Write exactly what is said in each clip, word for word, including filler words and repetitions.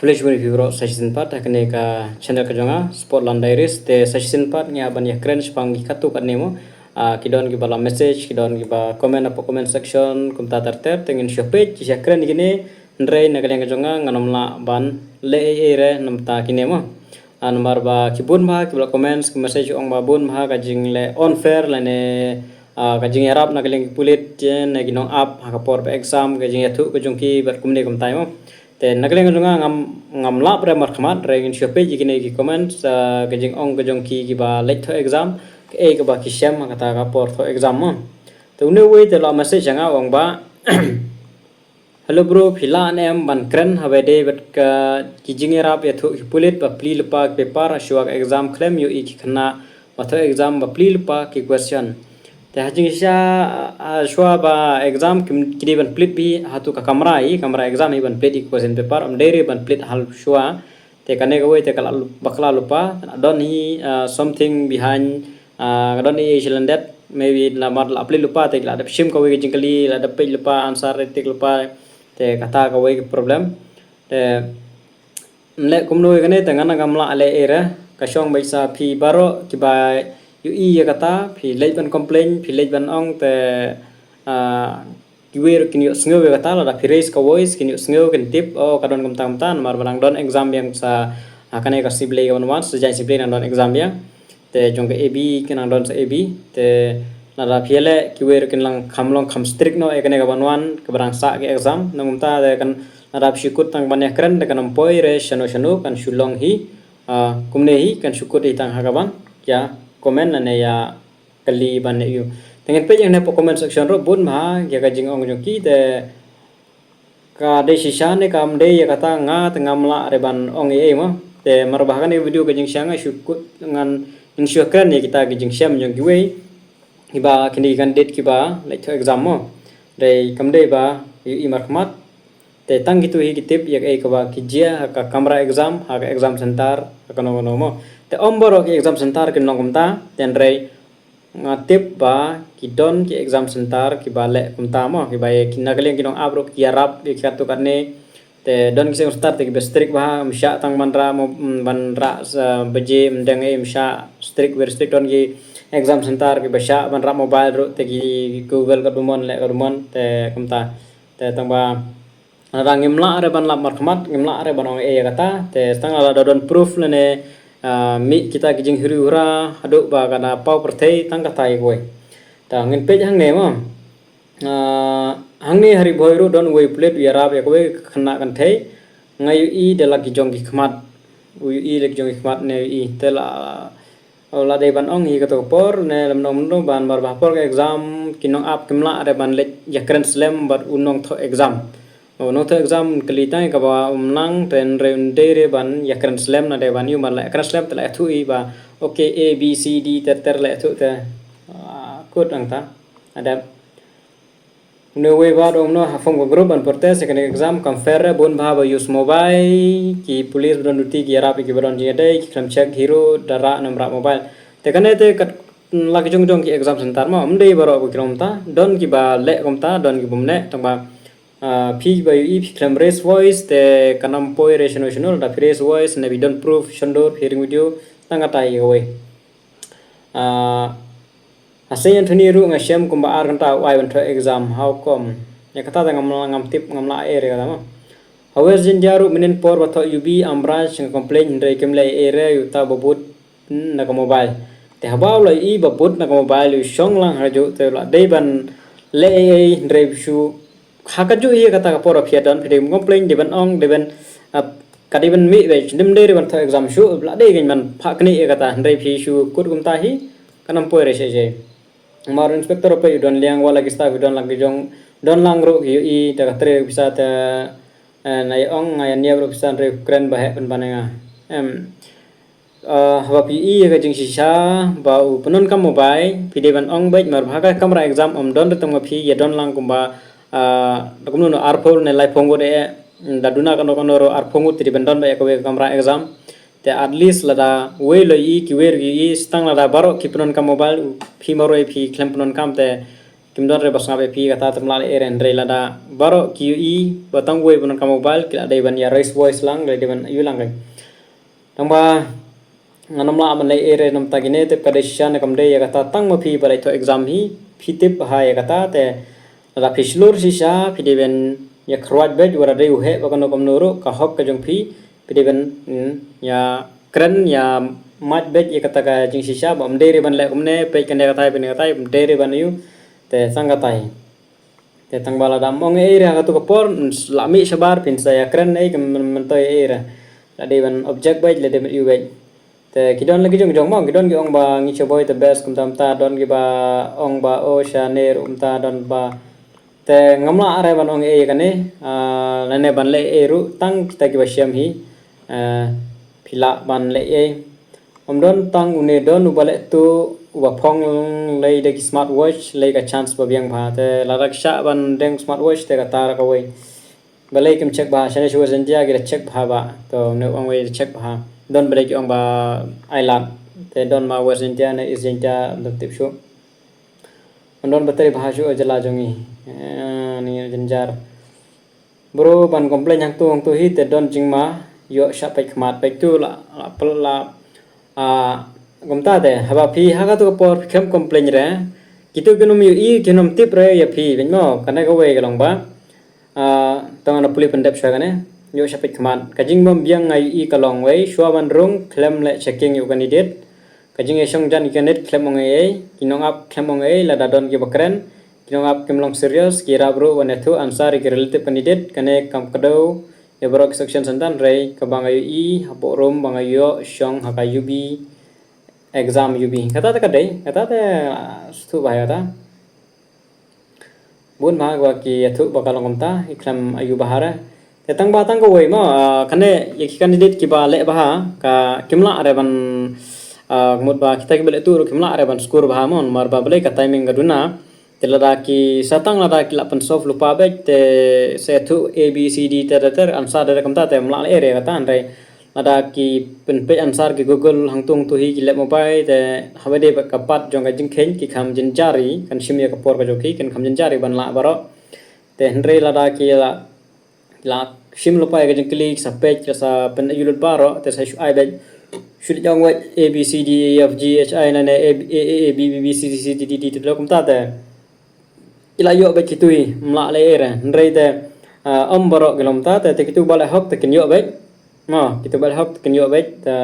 Khublei shibun ïa phi baroh sa shisien pat ha kane ka channel ka jong nga, Sportland Diaries. Te sa shisien pat ngi ïa ban ïa kren shaphang ki katto katne mo. Ah, ki don kiba la message, ki don kiba comment hapoh comment section, kumta ter ter, te ngin shu peit, shu kren ïa kine, hynrei na ka liang ka jong nga, ngan ym lah ban leh ei ei re, namar kine mo. Ah, namar ba ki bun bha, kiba la comments, ki message ong ba bun bha, ka jingleh unfair, lane, ah, ka jingïarap na ka liang ki pulit, je, ne ki nongap, ha ka por ba exam, ka jingïathuh, ka jong ki, bad kumne kumtai mo. Te na ka liang ka jong nga ngam, ngam lap re markhmat, re ngin shu peit ïa kine ki comments, ah, ka jingong ka jong ki kiba leit thoh exam, kaei kaba ki shem ha kata ka por thoh exam mo. Te une uwei te la message ïa nga ong ba, "Hello bro, phi lah ne em ban kren haba ïadei bad ka ki jingïarap ïathuh ki pulit ba plie lypa ki paper shuwa ka exam khlem ïohi ki khynnah ba thoh exam ba plie lypa ki question." Te ha jingshisha, ah, shuwa ba exam ki, ki dei ban plie bha hato ka kamra hi, kamra exam hi ban plie ïa ki question paper, ym dei re ban plie halor shuwa. Te kane kawei te ka la lu-, bakla lypa, don hi, ah, something behind, ah, ka don ei ei sha lyndet, maybe namar la plie lypa te ki la dep shim kawei ka jingkylli, la dep peit lypa, answer re tik lypa, te kata kawei ka problem. Te Nleh kumno ïa kane te ngan ngam lah leh ei re. Ka shong beit sa phi baroh kiba ïohi ïa kata, phi leit ban complain, phi leit ban ong te, ah, kiwei ruh kin ïohsngew ïa kata, lada phi raise ka voice, kin ïohsngew, kin tip, oh, ka don kumta kumta, namar ba nang don exam biang sa, ah, kane ka Siblei ka ban wan, sa jaiñ Siblei nang don exam biang. Te jong ka A B, kin nang don sa A B. Te lada phi leh, kiwei ruh kin long kham long kham strict noh ïa kane ka ban wan, ka ban sah ka exam. Nangta te kan lada phi shu kut tang ban ïa kren, te kan ym poi re shano shano, kan shu long hi, ah, kumne hi, kan shu kut hi tang ha ka ban ïa comment lane ïa kylli ban ïa ïoh. Te ngin peit ïa kane hapoh comment section ruh bun bha ïa ka jingong jong ki, te ka dei shisha ne kam dei ïa kata nga te ngam lah re ban ong ei ei mo. Te namar ba ha kane video ka jingshisha nga shu kut ngan, ngin shu kren ïa kita ki jingshem jong kiwei, kiba kine ki candidate kiba leit thoh exam mo. Dei kam dei ba ïohi markhmat. Te tang kito hi ki tip ïa kaei kaba ki jia ha ka kamra exam, ha ka exam center, ha kano kano mo. Te ym baroh ki exam center kin long kumta, te hynrei nga tip ba ki don ki exam center kiba leh kumta mo, kiba ïa ki na ka liang ki nongap ruh ki ïarap ïa ki katto katne. Te don ki exam center te kiba strict bha, ym shah tang ban rah mo, mm, ban rah sa baje, ym dang ei, ym shah, strict, very strict. Don ki exam center kiba shah ban rah mobile ruh, te ki Google katba mon, leh katba mon, te kumta. Te tang ba Lada ngim lah re ban lap markhmat, ngim lah re ban ong ei ei ïa kata, te tang lada don proof lane, ah, mih kita ki jinghuri hura, haduh ba ka da paw pyrthei, tang kata ïa kawei. Te ngin peit hangne mo. Ah, hangne ha Ri Bhoi ruh don uwei u pulit u ïarap ïa kawei ka khynnah kynthei, nga ïohi da la ki jong ki khmat, u ïohi da la ki jong ki khmat ne u ïohi, te la O la dei ban ong hi kato ka por ne lymno mynno ban, namar ba ha por ka exam ki nongap kim lah re ban leit ïakren slem bad u nongthoh exam. U nongthoh exam kylli tang ïa kaba um nang, te hynrei un dei re ban ïakren slem, na dei ban ïoh ban la ïakren slem te la ïathuh hi ba, okay, A, B, C, D ter ter la ïathuh te, ah, kut hangta. Hadep Une uwei ba dang noh ha form ka group ban protest ïa kane ka exam, kam fair re, bun bha ba use mobile, ki police ba don duty ki ïarap ïa kiba don jingïadei, ki khlem check hi ruh da rah ne ym rah mobile. Te kane te kat la ki jong jong ki exam center mo, ym dei baroh ba ki long kumta, don kiba leh kumta, don ki bym leh, tang ba, ah, phi ba ïohi phi khlem raise voice, te kan ym poi re shano shano, lada phi raise voice ne phi don proof shon dur, phi ring video, tang kata ïa kawei. Ah, ha Saint Anthony ruh nga shem kumba ar kynta u ai ban thoh exam, how come? Ïa kata te ngam, ngam tip, ngam lah ei re kata mo. Ha West Jaintia ruh mynnin por ba thoh U B Amra nga complain hynrei kim leh ei ei re, u ta ba bud na ka mobile. Te haba u la ïohi ba bud na ka mobile u shong lang ha kajuh, te u la dei ban leh ei ei hynrei shu ha kajuh hi kata ka por ba phi ïa don, phi dei ban complain, dei ban ong, dei ban, ah, ka dei ban mih beit, ym dei re ban thoh exam shuh, la dei kein ban phah knieh ïa kata, hynrei phi shu kut kumta hi, kan ym poi re shei shei. Namar inspector ruh peit u don liang, wat la ki staff ki don lang ki jong, don lang ruh ki ïohi, da ka trei pisa te, eh, nga ong, nga ïa niam ruh pisa hynrei u kren ba heh pynban ïa nga. Em, Ah, haba phi ïohi ïa ka jingshisha ba u pyndonkam mobile, phi dei ban ong beit, namar ba ha ka kamra exam ym don re tang ma phi, ïa don lang kumba, ah, da kumno no arphew ne laiphew ngut eh, da duna kano kano ruh arphew ngut te dei ban don beit ïa kawei ka kamra exam. Te at least lada uwei u la ïohi, kiwei ruh ki ïohi, tang lada baroh ki pyndonkam mobile, phi marwei phi khlem pyndonkam te kim don re ba sngap ïa phi, kata te ym lah leh ei re, hynrei lada baroh ki ïohi ba tang uwei ba don ka mobile, ki la dei ban ïa raise voice lang, ki la dei ban ïoh lang kai. Tang ba ngan ym lah ban leh ei re namar ta kine, tip ka dei shisha ne kam dei, ïa kata tang ma phi ba la thoh exam hi phi tip bha ïa kata. Te lada phi shlur shisha, phi dei ban ïa kyrwat beit, wat la dei u heh ba kano kumno ruh, ka hok ka jong phi, phi dei ban, hmm, ïa kren, ïa mad beit ïa kata ka jingshisha, ba ym dei re ban leh kumne, peit kane katai, peit kane katai, ym dei re ban ïoh. Te tang katai. Te tang ba lada ym ong ei re ha katu ka por, la mih shabar, phin sa ïa kren ei, kam myntoi ei re. La dei ban object beit, la dei ban ïoh beit. Te ki don la ki jong jong mo, ki don ki ong ba ngi shiboi te best kumta kumta, don ki ba ong ba o shane ruh kumta, don ba. Te ngam lah re ban ong ei kane, ah, lane ban leh ei ruh, tang kita ki ba shem hi, ah, phi lah ban leh ei. Ym don tang une, don uba leh tu, uba phong lei da ki smartwatch, lei ka chance ba biang bha. Te lada ki shah ban deng smartwatch te kata ra kawei. Balei kim check bha, shane shuwa Zentia ki da check bha ba. To ne ong wei da check bha. Don balei ki ong ba ai lad. Te don ma West Jaintia ne East Jaintia, don tip shuh. Don battery bha shuh jylla jong ngi. Eh, ni jynjar. Bro ban complain hangtu hangtu hi te don jingma, ïoh shah peit khmat peit tu la, la pel la. Ah, kumta te, haba phi ha katu ka por phi khlem complain re. Kitu kin ym ïohi, kin ym tip re ïa phi, beit mo, kane kawei ka long ba. Ah, tang na puli pyndep shuwa kane. Ïoh shah peit khmat. Ka jingbym biang nga ïohi ka long wei, shuwa ban rung, khlem leh checking ïa u candidate. Ka jingïashong jan ïa u candidate khlem ong ei ei, ki nongap khlem ong ei, lada don ki ba kren. Ki nongap kim long serious, ki ïarap ruh ban ïathuh answer ïa ki relative candidate, kane kam kdew ïa baroh ki section center, hynrei kaba nga ïohi hapoh room ba nga ïoh shong ha ka U B exam U B. Kata te ka dei, kata te, ah, sngewthuh bha ïa kata. Bun bha ba ki ïathuh ba ka long kumta, i khlem aiu bha re. Te tang ba tang kawei mo, ah, kane ïa ki candidate kiba leh bha, ka kim lah re ban, ah, mut ba kita kiba leh tu ruh kim lah re ban score bha mo, namar ba balei ka timing ka duna. Te lada ki sa tang lada ki lah pynsolve lypa beit, te sa ïathuh A B C D ter ter ter, answer ter ter kumta te ym lah leh ei re kata, hynrei lada ki pynpeit answer ki Google hangtu hangtu hi, ki leh mobile, te haba dei bad ka part jong ka jingkheiñ ki kham jynjar hi, kan shim ïa ka por ka jong ki, kan kham jynjar hi ban lah baroh. Te hynrei lada ki lah, lah shim lypa ïa ka jingkylli, ki sa peit, ki sa pynïoh lut baroh, te sa shu ai beit, shu leit ong beit A B C D E F G H I, nane A A A B B B C D C D D, te kumta te. Ki la ïoh beit kitu hi, ym lah leh ei re. Hynrei te, ah, ym baroh ki long kumta te, te kitu ba leh hok te kin ïoh beit. Mo, kitu ba leh hok te kin ïoh beit, te,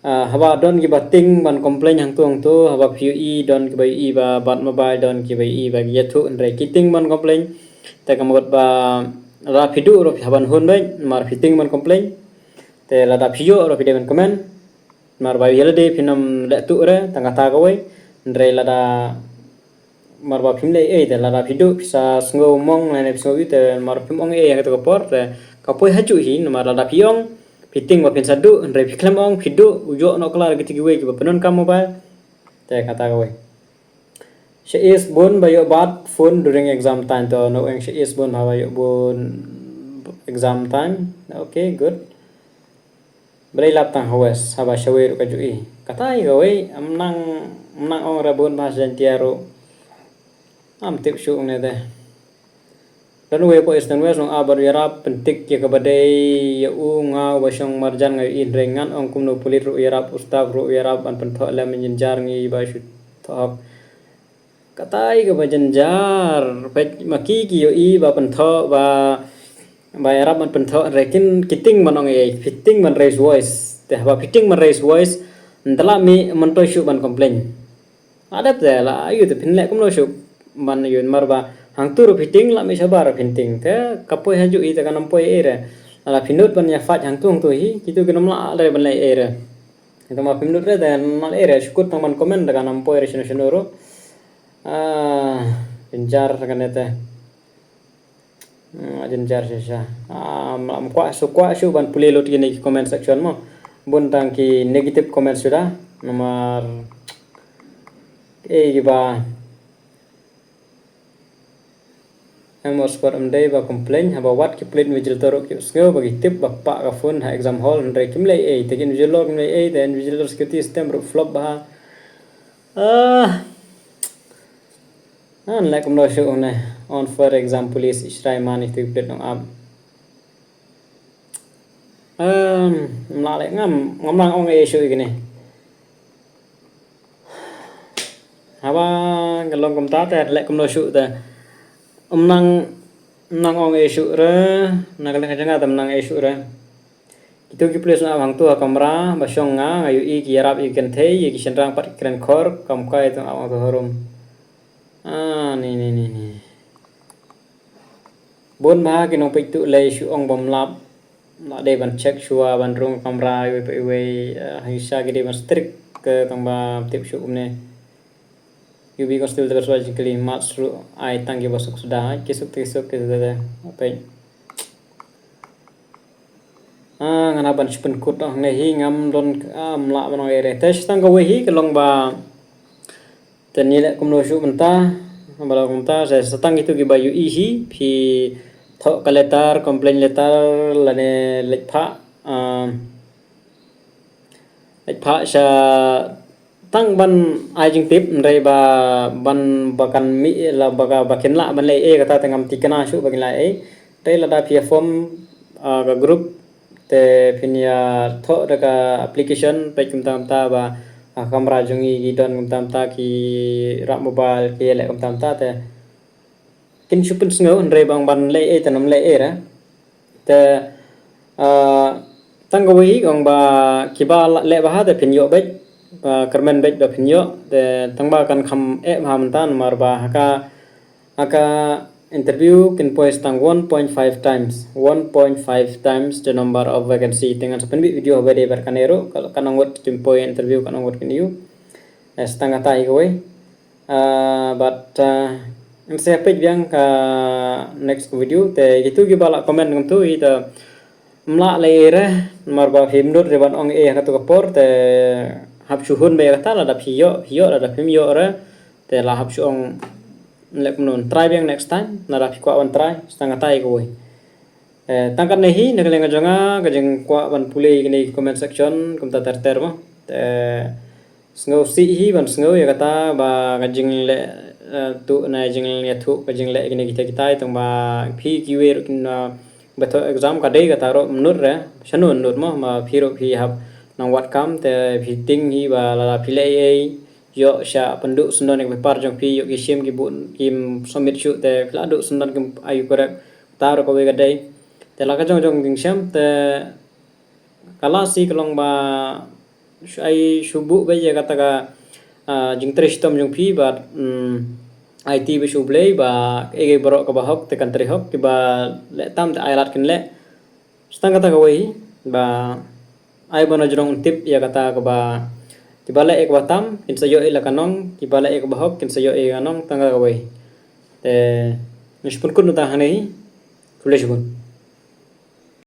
ah, haba don kiba tieng ban complain hangtu hangtu, haba phi ïohi, don kiba ïohi ba bad mobile, don kiba ïohi ba ki ïathuh, hynrei ki tieng ban complain. Te ka mut ba lada phi duh ruh phi hap ban hun beit, namar phi tieng ban complain. Te lada phi ïoh ruh phi dei ban comment. Namar ba ïa lade phin ym leh tuh re, tang kata kawei. Hynrei lada, namar ba phim leh ei, te lada phi duh, phi sa sngew mong, lane phi sngew ïa te, namar phim ong ei ha katu ka por, te ka poi ha juh hi, namar lada phi ong, phi tieng ba phin sa duh, hynrei phi khlem ong, phi duh, u ïoh noh klar kiti kiwei kiba pyndonkam mobile, te kata kawei. Sha is bun ba ïoh bat phone during exam time, to no eng sha is bun ba ïoh bun exam time. Okay, good. Balei lap tang ha West, haba shawei ruh ka juh i. Katai kawei, am nang, am nang ong ra bun ba sha Jaintia ruh. Am tip shuh ne te. Don uwei hapoh Eastern West, nong ap bad u ïarap, pyntik ïa kaba dei ïa u, nga uba shong marjan nga ïohi, hynrei ngan ong kumno, pulit ruh u ïarap, u staff ruh u ïarap, ban pynthoh lem, jynjar ngi ba shu thoh hok. Katai kaba jynjar, peit ma ki ki ïohi ba pynthoh, ba, ba ïarap ban pynthoh, hynrei kin, ki tieng ban ong ei ei, phi tieng ban raise voice. Te haba phi tieng ban raise voice, ynda la mih, myntoi shuh ban complain. La dep te, la ïoh te phin leh kumno shuh ban ïoh, namar ba hangtu ruh phi tieng, la mih shabar phin tieng. Te ka poi ha juh i, te kan ym poi ei re. Lada phi nud ban ïa fight hangtu hangtu hi, kitu kin ym lah re ban leh ei re. Te ma phim nud re, te ym lah ei re, shu kut tang ban comment, te kan ym poi re shano shano ruh. Ah, jynjar kane te. Hmm, jynjar shisha. Ah, ym kwah shuh, kwah shuh ban pule lut kine ki comment section mo. Bun tang ki negative comments suda. Namar, eh, kiba. Em, spot ym dei ba complain, haba wad ki pulit invigilator ruh ki sngew ba ki tip ba pah ka phone ha exam hall, hynrei kim leh ei, te ki invigilator kim leh ei, te invigilator security system ruh flop bha. Ah. Ngan leh kumno shuh ne. On for example is Israel man itu plate nong ap. Um, mla leh ngam ngam nang ong e shuh ikine. Haba ngalong kumta te leh kumno shuh te. Um nang nang ong e shuh re na ka leng janga tam nang e shuh re. Itu ki police na hang tu ha kamra ba shong nga nga yu i ki yarap i kynthei i ki shenrang pat ki kren khor kam kai tu ap tu harum. Ah, ni ni ni ni. Bun ba ki nong peit tu lei shu ong bom lap. La dei ban check shua ban rung kamra iwei pa iwei, eh, hangsa ki dei ban strict ke tang ba tip shu kumne. U B Constable Tebet Swa jingkli mat sru ai tang ki ba suk suda ki suk ki suk ki suda. Peit. Ah, ngan hap ban shu pynkut ong ne hi ngam don, ah, mla ban ong ere. Te shtang kawei hi ka long ba te ni leh kumno shu mynta ba la kumta se shtang itu ki ba yu i hi phi thoh ka letter, complaint letter lane leit pha, ah, leit pha sha tang ban ai jingtip nrei ba ban ba kan mi la ba ka ba kin la ban leh e kata te ngam tikna shu ba kin la e. Te lada phi form, ah, ka group te phin ïa thoh da ka application peit kumta kumta ba, ah, kamra jong i ki don kumta kumta ki rah mobile ki leh kumta kumta te kin shu pynsngew hynrei bang ban leh e te nam leh e ra. Te, ah, tang kawei ong ba ki ba leh ba ha te phin ïoh beit ba kyrmen beit ba phin ïoh te tang ba kan kham eh ba ha mynta namar ba ha ka ha ka interview kin poi tang one point five times, one point five times the number of vacancy. Te ngan sa pynbit video haba dei bar kane ruh ka nong wot kin poi interview ka nong wot kin yu. Eh, tang kata hi kawei. Ah, but, ah, ngan sa peit biang ka next video te itu ki ba la comment ngan tu ita mla leh e re namar ba phim nud re ban ong e ha tu ka por te hap shu hun be kata lada phi ïoh phi ïoh lada phim ïoh re te la hap shu ong leh kumno try biang next time lada phi kwah ban try tang kata hi kawei. Eh, tang katne hi na ka leng jong nga ka jingkwah ban pule kine comment section kumta ter ter mo. Te sngew sih hi ban sngew ïa kata ba ka jingleh, eh, tu na jingïathuh ka jingleh kine kita kita tang ba phi kiwei ruh kin, ah, ba thoh exam ka dei kata ruh mynta re shano mynta mo ma phi ruh phi hap nang wad kam te phi ting hi ba lada phi leh ei ïoh sha pynduh syndon ïa ka paper jong phi ïoh ki shim ki bun kim submit shuh te phi la duh syndon kim ai u korek ta ruh kawei ka dei. Te la ka jong jong jingshem te ka la si ka long ba shu ai shu buh ba ïa kata ka, ah, jingtrei shitom jong phi bad, mm, ai ti ba shu blei ba ei ei baroh kaba hok te kan trei hok kiba leh tam te ai lad kin leh. Tang kata kawei ba ai ba na jrong tip ïa kata kaba kiba leh ïa kaba tam kin sa ïoh ïa la ka nong kiba leh ïa kaba hok kin sa ïoh ïa ka nong tang kata kawei. Te ngi shu pynkut na ta hangne hi. Khublei shibun.